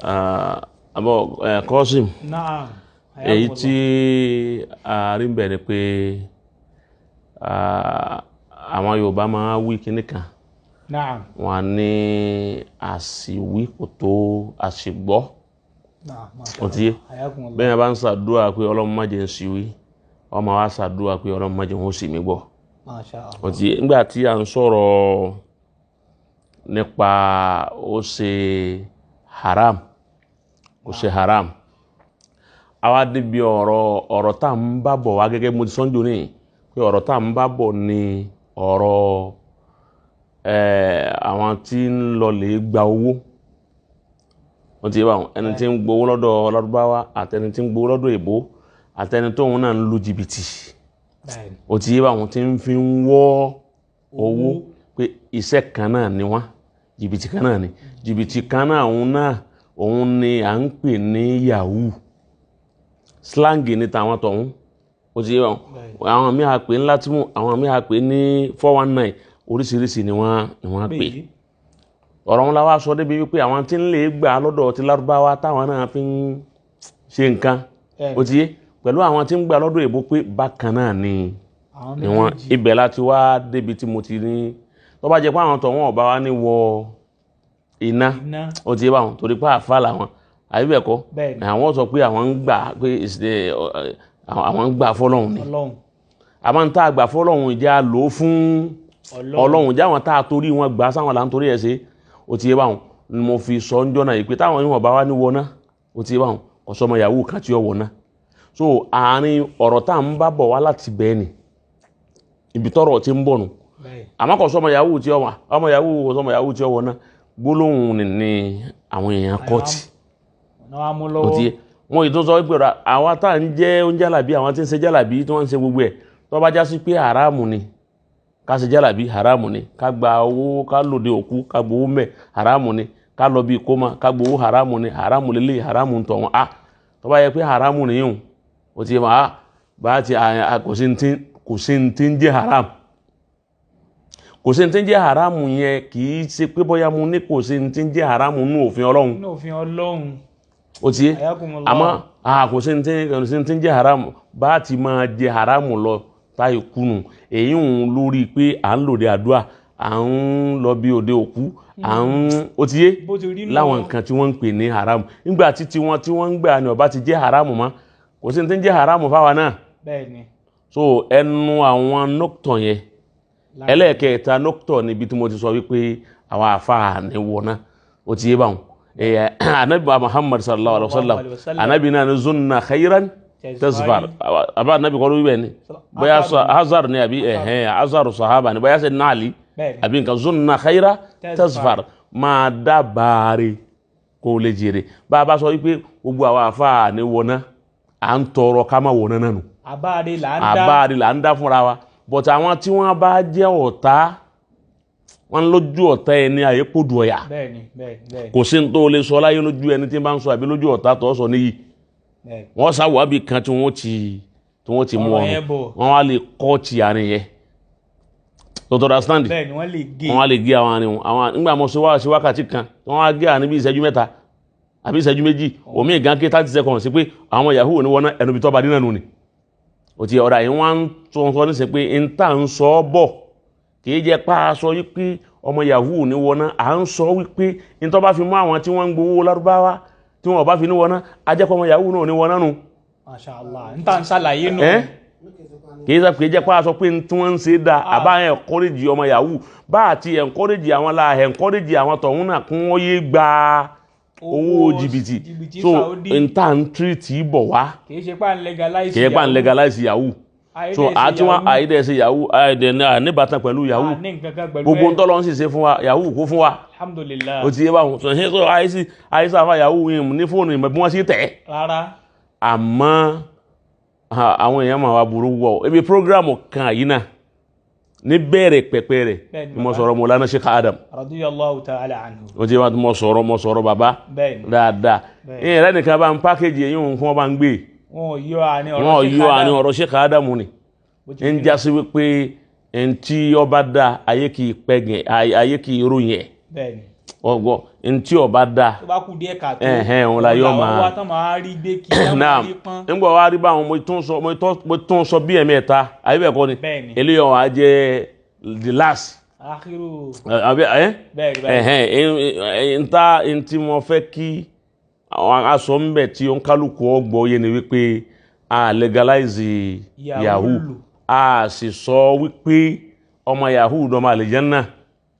Àbọ̀ Qasim. Naam. Èyí tí a rí bẹ̀ ni pé àwọn Yorùbá máa wí kíní kan. Naam. Wọ́n ní àsìwí kò tó àsìgbọ́. Naam. Ó ti yé. Hayakumullah. Bẹ́ẹ̀ bá ń ṣàdúrà pé Ọlọ́run má jẹ́ ń ṣìwí, ọmọ wa ṣàdúrà pé Ọlọ́run má jẹ́ wọ́n sì mí gbọ́. Masha Allah. Ó ti yé. Nígbà tí à ń sọ̀rọ̀ nípa ó ṣe haram, ó ṣe haram, àwa débi ọ̀rọ̀ tá à ń bá bọ̀ wá gẹ́gẹ́ mo ti sọ́njò ní pé ọ̀rọ̀ tá à ń bá bọ̀ ni ọ̀rọ̀ àwọn tí ń lọ lè gba owó. Wọ́n ti yé báwọn, ẹni tí ń gbowó lọ́dọ̀ Lárúbáwá àtẹni tí ń gbowó lọ́dọ̀ èbó àtẹni tóun náà ń lu jìbìtì. Ó ti yé báwọn tí ń fi ń wọ́ owó pé iṣẹ́ kan náà ni wọ́n, jìbìtì kan náà ni, jìbìtì kan náà òun náà òun ni à ń pè ní yahoo, slang ní tàwọn tọ̀hún. Ó ti yé báwọn, àwọn míì á pè ní látìmù, àwọn míì á pè ní 419, oríṣiríṣi ni wọ́n pè. Ọ̀rọ̀ wọn la wá sọ débi wípé àwọn tí ń lè gbà lọ́dọ̀ ti Lárúbáwá táwọn náà fi ń ṣe nǹkan, ó ti yé, pẹ̀lú àwọn tí ń gbà lọ́dọ̀ èbó pé bákan náà ni wọ́n. Ibẹ̀ láti wá débi tí mo ti ní tó bá jẹ́ pé àwọn tọ̀hún ọ̀bá wa ní wọ iná, ó ti yé báwọn, torí pé àfa làwọn, àbí bẹ́ẹ̀ kọ́, àwọn sọ pé àwọn ń gbà pé àwọn ń gbà fọlọ́hún ni. Àmọ́ ń tá a gbà fọlọ́hún ìjà lò ó fún Ọlọ́hun, ìjà àwọn tá a torí wọn gbà sáwọn là ń torí ẹ̀ ṣe. Ó ti yé báwọn ni mo fi sọ ń jọ́nà yìí pé táwọn yìí wọ́n bá wá ní wọná, ó ti yé báwọn, kò sọmọ yahoo kan tí ó wọná. So àárín ọ̀rọ̀ tá à ń bá bọ̀ wá láti bẹ́ẹ̀ ni ibi tọ́rọ̀ ti ń bọ̀ nù. Àmọ́ kò sọmọ yahoo tí ó wà, ọmọ yahoo kò sọmọ yahoo tí ó wọná, gbólóhùn ni àwọn èèyàn kọ́ tì. Ó ti yé wọn yìí tó sọ pé àwa tá à ń jẹ́ oúnjẹ jálàbí, àwọn tí ń ṣe jálàbí tí wọ́n ń ṣe gbogbo ẹ̀, tó bá já sí pé haramu ni ká ṣe jálàbí, haramu ni ká gba owó, ká lòde òkú ká gbowó mẹ́, haramu ni ká lọ bí ìkómọ ká gbowó, haramu ni, haramu lélẹ̀, haramu ń tọ̀ wọn. A tó bá yẹ pé haramu nìyẹn, o ti máa bá ti kò sí ní ti ń jẹ́ haram, kò sí ní ti ń jẹ́ haramu yẹn. Kì í ṣe pé bóyá mo ní kò sí ní ti ń jẹ́ haramu nínú òfin Ọlọ́run. Nínú òfin Ọlọ́run. O ti yé. Àmọ́ kò sí ní ti ń jẹ́ haramu, bá ti máa jẹ haramu lọ táyì kùnù èyí ń lórí pé à ń lòde àdúrà, à ń lọ bí òde òkú, à ń ó ti yé láwọn nǹkan tí wọ́n ń pè ní haramu. Nígbà tí wọ́n tí wọ́n ń gbà ní ọba ti jẹ́ haramu mọ́, kò sí ní ti ń jẹ́ haramu fáwa náà. Bẹ́ẹ̀ni. So ẹnu àwọn nọ́kítọ̀ yẹn, ẹlẹ́ẹ̀kẹta nọ́kítọ̀ níbi tí mo ti sọ wípé àwọn àfáà ní wọná. Ó ti yé báwọn. Anabi Muhammad sallallahu alaihi wa sallam, anabi náà ní zunna khairan tazfar. Àbá anabi kọ́ ló wí bẹ́ẹ̀ ni, bóyá hazar ni àbí hazar sahaba ni, bóyá sẹ́ náàlì àbí nǹkan, zunna khaira tazfar, máa dábàárẹ̀ kó lè jèrè. Bá a bá sọ wípé gbogbo àwọn àfáà ní wọná, à ń tọrọ ká má wọná náà nù. Àbáàdé là ń dá fúnra wa. But àwọn tí wọ́n bá jẹ́ ọ̀tá wọ́n lójú ọ̀tá ẹni àyíkòdù ọ̀yà. Kò sí ní tó lè sọ láyé lójú ẹni tí ń bá ń sọ àbí lójú ọ̀tá tó sọ níyì. Wọ́n sáwọ́ àbí kan tí wọ́n ti mú ọ̀run, wọ́n wá lè kọ́ ti àárín yẹn. Tó understand? Wọ́n wá lè gé àwọn àárín wọn. Àwọn nígbà mo ṣe wá sí wákàtí kan, wọ́n wá gé àárín bí ìṣẹ́jú mẹ́ta àbí ìṣẹ́jú méjì, omi ìgàn ké 30 seconds sí pé àwọn yahoo ní wọ́n ná ẹnu ibi tó bá dínà nù ni. Ó ti ọ̀rọ̀ àyè wọ́n ń sọ nísìnyí pé n tá ń sọ bọ̀ kì í jẹ́ pa aṣọ wípé ọmọ yahoo ní wọ́n ná, à ń sọ wípé n tó bá fi mú àwọn tí wọ́n ń gbowó Lárúbáwá tí wọ́n bá fi ní wọ́n ná, ajẹ́pọ̀ ọmọ yahoo náà ní wọ́n ná nù. Masha Allah, n tá ń ṣàlàyé nù. Kì í jẹ́ pa aṣọ pé tí wọ́n ń ṣe dá àbá encourage ọmọ yahoo, bá àti encourage àwọn la encourage àwọn tọ̀hún náà kún wọ́n yé gba owó jìbìtì. So n ta n tírìtì bọ̀ wá. Kì í ṣe pa n legalize. Kì í pa n legalize yahoo. So àti wọn àìdẹ̀ ṣe yahoo, àìdẹ̀ níbàtàn pẹ̀lú yahoo. Gbogbo ntọ́ lọ ń sì ṣe fún wa, yahoo kó fún wa. Alhamdulillah. O ti yé báwọn. So ṣe so àìsí àfa yahoo yìí ní fóònù ìmọ̀ bí wọ́n ṣe tẹ̀. Rárá. Àmọ́ àwọn èèyàn máa wá burú wọ̀. Ebi programu kan yìí náà ní bẹ̀rẹ̀ pẹ̀pẹ̀ rẹ̀ ni mo sọ̀rọ̀ Mawlana Sheikh Adam. Radiyallahu ta'ala anhu. O ti wá mo sọ̀rọ̀ bàbá. Dáadáa. Ìyẹn rẹ̀ nìkan bá ń pákéjì eyín òun fún ọba ń gbé. Wọn yọ àní ọ̀rọ̀ Sheikh Adam ni. Ń jásí wípé ntí ọba dá ayé kì í pẹ́gẹ̀, ayé kì í ròyìn ẹ̀. Ọgbọ́ Ntí ọba dáa Tó bá kù díẹ̀ káàtó, Ẹ̀hẹ́n, òun la yóò máa- wá tán máa rí gbé kí tán máa náà rí pọ́n. Ńgbà wá rí báwọn, mo tún sọ bí ẹ̀mẹ́ta, àbí bẹ́ẹ̀ kọ́ ni? Bẹ́ẹ̀ni. Eléyìí ọ̀hún á jẹ́ the last. Akhiru. Àbí ẹ̀? Bẹ́ẹ̀ni, bẹ́ẹ̀ni. Ẹ̀hẹ́n, nta ntí mo fẹ́ kí àwọn aṣọ ń bẹ̀ tí ó ń kálukú ọgbọ́ yé ni wípé a legalize Yahoo. yahoo, a sì sọ wípé ọmọ yahoo dọ́mọ àlìjẹ́nnà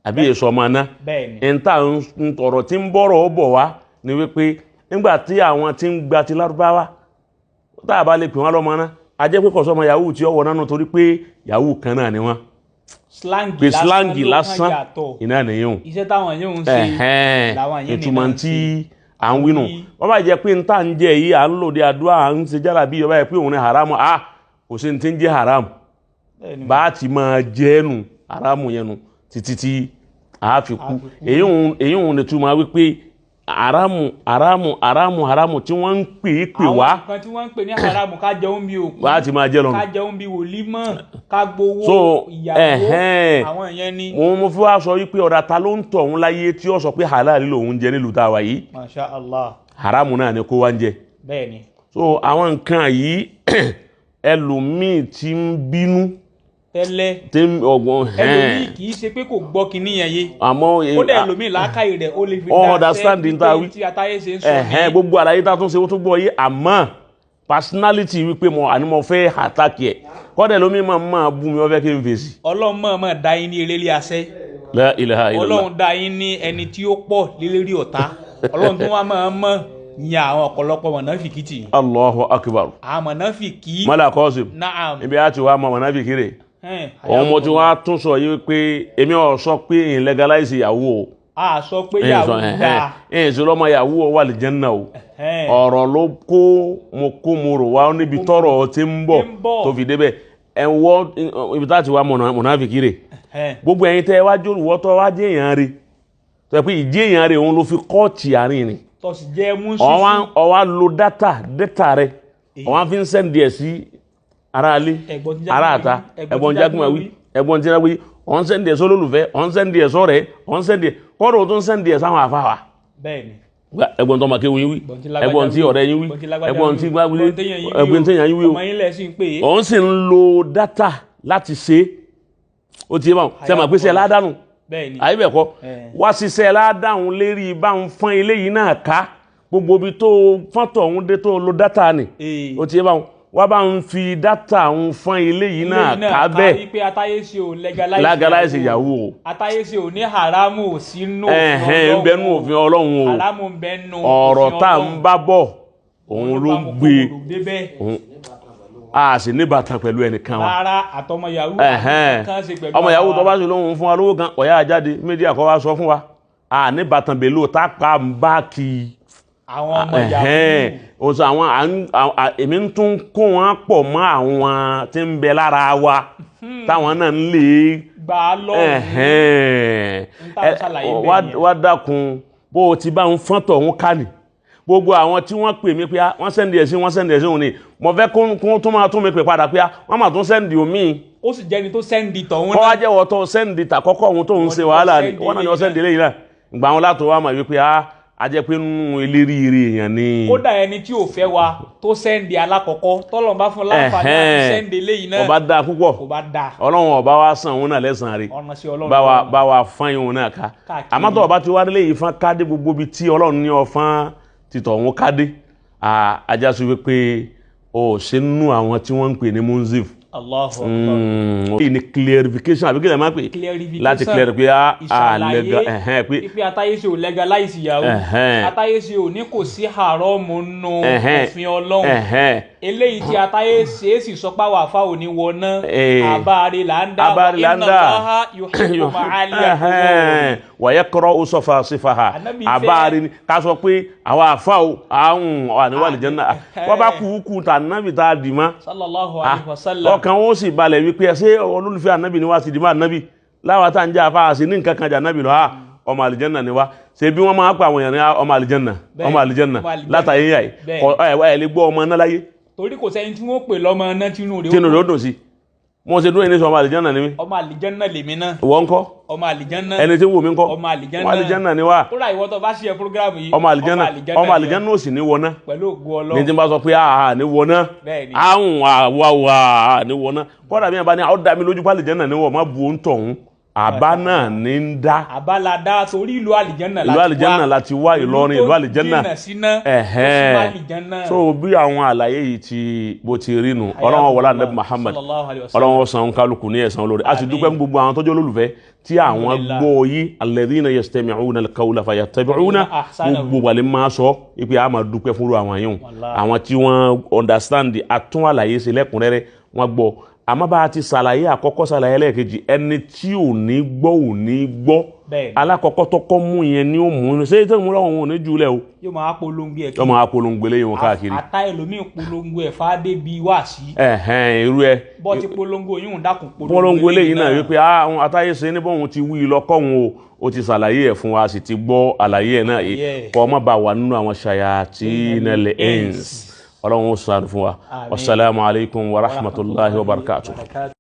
àbí èso ọmọ náà. Bẹ́ẹ̀ni. Nta ọ̀rọ̀ tí ń bọ̀rọ̀ ó bọ̀ wá ni wípé nígbà tí àwọn tí ń gba ti lárúbáwá tá a bá lè pè wọ́n lọ́mọ náà, a jẹ́ pé kò sọ́mọ yahoo tí ó wọ̀ nánú, torí pé yahoo kan náà ni wọ́n. Slang Pé slang ló kàn lásán yàtọ̀. iná nìyẹn. Iṣẹ́ táwọn yóò ń ṣe Ẹ̀hẹ́n, làwọn yìí ìtumọ̀ nìyẹn tí à ń wínú, wọ́n bá jẹ́ pé n tá ń jẹ yìí, à ń lò dé àdúrà, à ń ṣe jára bí ọba yẹ pé òun ni haramu, a kò sí ní ti ń jẹ́ haramu. Bẹ́ẹ̀ni. Bá a ti máa jẹ́ nu haramu yẹn nu títí tí a fi kú. A fi kú. Èyí òun ni túmọ̀ wípé haramu, haramu, haramu, haramu tí wọ́n ń pè é pè wá. Àwọn nǹkan tí wọ́n ń pè ní haramu, ká jẹun bí òkú, bá a ti máa jẹ́ lọ́nu, ká jẹun bí wòlímọ̀, ká gbowó So, ìyàwó, ẹ̀hẹ́n. àwọn yẹn ni. Mo fi wá sọ wípé ọ̀dà ta ló ń tọ̀ òun láyé tí ó sọ pé halal lòun jẹ nílùú tá a wà yìí? Masha Allah. Haramu náà ni kó wá ń jẹ. Bẹ́ẹ̀ni. So àwọn nǹkan yìí, ẹlòmíì tí ń bínú Tẹ́lẹ̀, tí ń ọgbọ́n ẹlòmíì kì í ṣe pé kò gbọ́ kinní yẹn yé. Àmọ́ Ó dẹ̀ ẹlòmíì làákàyè rẹ̀ ó lè fi Ó dá understand sẹ́ ní tá a wí. tí atáyé ṣe ń sọ Ẹ̀hẹ́n, ní. Gbogbo àlàyé tá a tún ṣe, ó tún gbọ́ yé, àmọ́ personality wípé mo àní mo fẹ́ attack ẹ̀ kọ́dẹ̀ lómi máa bú mi, wọ́n fẹ́ kí n fèsì. Ọlọ́run mọ̀ọ́mọ̀ dá yín ní eléré asẹ́. La ilaha illallah. Ọlọ́run dá yín ní ẹni tí ó pọ̀ lélérí ọ̀tá. Ọlọ́run tó wá mọ̀ọ́mọ̀ yan àwọn ọ̀pọ̀lọpọ̀ mọ̀nàfìkì tì í. Allahu akbar. Àwọn mọ̀nàfìkì. Mọ́lá Kọ́sìm. Naam. Ibi a ti wá mọ mọ̀nàfìkì rè. Ẹn, Òun mo ti wá tún sọ yìí wípé èmi ò sọ pé n legalize ìyàwó o. A sọ pé Ẹ̀yin yàwó sọ, ẹ̀hẹ́n, dáa. ẹ̀yin sọ lọ́mọ yahoo wà lè jẹ́ náà o. Ẹn, Ọ̀rọ̀ ló kó mo kó mo rò wá níbi tọ́rọ̀ ti ń bọ̀ Ti ń bọ̀. tó fi débẹ̀ ẹ̀ ń wọ́ ibi tá a ti wá mọ̀nàfìkì rè. Ẹn, Gbogbo ẹ̀yin tẹ́ ẹ wá jólùwọ́ tọ́ wá jẹ́ èèyàn rè, tó yẹ pé ìjẹ́ èèyàn rè òun ló fi kọ́ọ̀tì àárín ni. Tọ́sí jẹ́ mú Ọ̀wá sísú. ọ̀wá lo data rẹ, ọ̀wá fi ń send ẹ̀ sí aráalé, Ẹ̀gbọ́n tí aráàta, Jákúnmá wí, ẹ̀gbọ́n jákúnmá wí, ẹ̀gbọ́n tí jákúnmá wí, ọ̀n send ẹ̀ sólólùfẹ́, ọ̀n send ẹ̀ sọ́rẹ́, ọ̀n send ẹ̀ kọ́rọ̀ tó ń send ẹ̀ sáwọn àfáwà. Bẹ́ẹ̀ni. Ẹ̀gbọ́n tó máa kéwìn yín wí, Ẹ̀gbọ́n tí lágbájá ẹ̀gbọ́n tí wí, ọ̀rẹ́ yín wí, ẹ̀gbọ́n tí lágbájá ẹ̀gbọ́n wí, tí gbáwílé, ẹ̀gbọ́n téèyàn yín wí ẹ̀gbọ́n o, téèyàn yín wí o. Ọmọ yín lẹ̀ sí ń pè é. Òun sì ń lo data láti ṣe é. Ó ti yé báwọn ṣe máa pèsè ládàánù. Bẹ́ẹ̀ni. Àyè bẹ́ẹ̀ kọ́? Ẹ̀. Wá ṣiṣẹ́ ládàáhùn lérí bá ń fọ́n eléyìí náà ká gbogbo ibi tó fọ́tọ̀ ọ̀hún dé tó lo data ni. Ee. Ó ti yé báwọn, wá bá ń fi data ń fọ́n eléyìí náà Eléyìí ká bẹ́ẹ̀. Wípé atáyé ṣe ò legalize Legalize ìyàwó o. Atáyé ṣe ò ní haramu ò sínú Ẹ̀hẹ́n, ń bẹnu òfin Ọlọ́run o. Haramu ń bẹnu Ọ̀rọ̀ òfin tá à ń Ọlọ́run. bá bọ̀ òun ló gbé débẹ̀. Òun a sì níbàtàn pẹ̀lú ẹnìkan wa. Rárá, àtọmọ yahoo Ẹ̀hẹ́n. kan ṣe pẹ̀lú Ọmọ yahoo ara tó wa. bá sì lóhun fún wa lówó kan, ọ̀yá àjáde mídíà kọ́ wa sọ fún wa, a níbàtàn bèlò tá a pa ń bá kí i. Àwọn ọmọ Ẹ̀hẹ́n. yahoo. O sọ àwọn èmi ń tún kó wọn pọ̀ mọ́ àwọn tí ń bẹ lára wa táwọn náà ń lè Gbà á lọ́wọ́. Ẹ̀hẹ́n. N tá a ṣàlàyé bẹ́ẹ̀ yẹn. Wá dákun, bó o ti bá ń fọ́n tọ̀hún ká ní gbogbo àwọn tí wọ́n pè mí pé á, wọ́n send ẹ̀ sí, wọ́n send ẹ̀ sí òun ni mo fẹ́ kó tún máa tún mi pè padà pé á, wọ́n máa tún send omi. Ó sì jẹ́ni tó send tọ̀hún. Kọ́ wá jẹ́wọ́ tó send tàkọ́kọ́ òun tó ń ṣe Wọ́n ni wàhálà wọ́n ni send wọ́n náà ni wọ́n eléyìí. Send eléyìí náà gbà wọn látò wá mà wípé á a jẹ́ pé nínú eléríire èèyàn ni. Kódà ẹni tí ò fẹ́ wa tó send alákọ̀ọ́kọ́, tọ́lọ̀ bá fún láǹfààní àti Ẹ̀hẹ́n. send eléyìí náà, Ọba dáa púpọ̀. Kò bá dáa. Ọlọ́run ọba wa san òun náà lẹ́sàn-án rẹ̀. Ọ̀nà sí Ọlọ́run Bá wa lọ́wọ́. bá wa fán òun náà ká. Káàkiri. Àmọ́ tó ọba ti wá délé yìí fán kádé gbogbo ibi tí Ọlọ́run ní ọfán títọ̀ òun kádé, ajá sí wípé o ò ṣe nínú àwọn tí wọ́n ń pè ní munzif. Allahu Akbar. Èyí ni clarification àbí kí lè má pè? Clarification. Láti clear pé a Ìṣàlàyé legal ẹ̀hẹ́n pé pípé atáyéṣe ò legalize yahoo, Ẹ̀hẹ́n. atáyéṣe ò ní kò sí haramu nù Ẹ̀hẹ́n. òfin Ọlọ́run. Ẹ̀hẹ́n. Eléyìí tí atáyéṣe sì sọ pé àwọn àfa ò ní wọná. Àbáre là ń dá. Abáre là ń Inna dá. Allaha yuhibbu ma'ali al-umur. Wàyẹ kọ́rọ́ ó sọfà sífà ha. Ànábì fẹ́- Àbáre ni ká sọ pé àwọn àfa o àwọn àníwá lè jẹ́ náà wọ́n bá kú kú tà nábì tá a dì mọ́. Sallallahu alayhi wa sallam. Ọkàn wọn ó sì balẹ̀ wípé ẹ ṣé olólùfẹ́ ànábì ni wá sí dìímọ̀ ànábì láwa tá à ń jẹ́ àfa àṣì ní nǹkan kan jà ànábì lọ ha, ọmọ àlìjẹ́nà ni wá. Ṣe bí wọ́n máa pa àwọn èèyàn ní ọmọ àlìjẹ́nà, Bẹ́ẹ̀, ọmọ àlìjẹ́nà ọmọ àlìjẹ́nà. látàyè yà yìí. Bẹ́ẹ̀. Ẹ ẹ lè gbọ́ ọmọ náà láyé Torí kò sẹ́ni tí wọ́n pè lọ́mọ náà tínú rẹ̀ tínú rẹ̀ ó dùn sí. Mo ṣe dúró yìí ní sọ ọmọ àlìjánà ni mí. Ọmọ àlìjánná lèmi náà. Ìwọ ńkọ́? Ọmọ àlìjánná. Ẹni tí ń wò mí ńkọ́? Ọmọ àlìjánná. Ọmọ àlìjánà ni wá. Kódà ìwọ tó bá ṣe programu yìí, Ọmọ àlìjánà, ọmọ àlìjánà ò sì ní wọná. Pẹ̀lú ògo Ní tí Ọlọ́run. n bá sọ pé àhà ní wọná. Bẹ́ẹ̀ni. Àrùn àwàwà ní wọná. Kódà bí wọn bá ní àwọn dá mi lójú pé àlìjánà ni wọ́n má bu ohun tọ̀hún, àbá náà ní ń dá. Àbáládá torí ìlú àlìjánná Ìlú àlìjánà láti wá, Ìlọrin, ìlú àlìjánà. Tó jìnnà síná, Ẹ̀hẹ́n. tó súnmọ́ àlìjánná. So bí àwọn àlàyé yìí ti bó ti rí nu, Ọlọ́run wọlé Ànábì Muhammad. Sallallahu alayhi wa sallam. Ọlọ́run san kálukú ní ẹ̀san olórí. A sì Àmín. dúpẹ́ fún gbogbo àwọn tọ́jú olólùfẹ́ tí àwọn Alhamdulillah. gbọ́ yí, alladhina yastami'una al-qawla fayattabi'una Ahsanahu. gbogbo wàlẹ̀ máa sọ ipe a máa dúpẹ́ fúnru àwọn yìí, Wallahi. àwọn tí wọ́n understand àtún àlàyé ṣe lẹ́kùnrẹ́rẹ́, wọ́n gbọ́. Àmọ́ bá a ti ṣàlàyé àkọ́kọ́, ṣàlàyé lẹ́ẹ̀kejì, ẹni tí ò ní gbọ́ ò ní gbọ́. Bẹ́ẹ̀ni. Alákọ̀ọ́kọ́ tọkọ́ mú yẹn ni ó mú ṣé tí mo lọ́wọ́ wọn ò ní jùlẹ̀ o. Yóò máa polongo ẹ̀. Yọmọ apolongo eléyìí wọn káàkiri. Ata ẹlòmíì polongo ẹ̀ fáadé bíi wáàsí. Ẹ̀hẹ́n, irú ẹ. Bọ́ ti polongo yóò dákun. Polongo eléyìí náà wípé àwọn atáyé ṣe ní bóun ti wí lọ́kọ̀ọ́hún o, ó ti ṣàlàyé ẹ̀ fún wa, a sì ti gbọ́ àlàyé ẹ̀ náà yìí. Yeah. Kọ́ ọmọ bá wà nínú àwọn ṣayatinal ins. Ọlọ́run ó ṣàánú fún wa. Àmín. Wasalaamu alaykum wa rahmatulahi wa barakatuh. Barakatuh.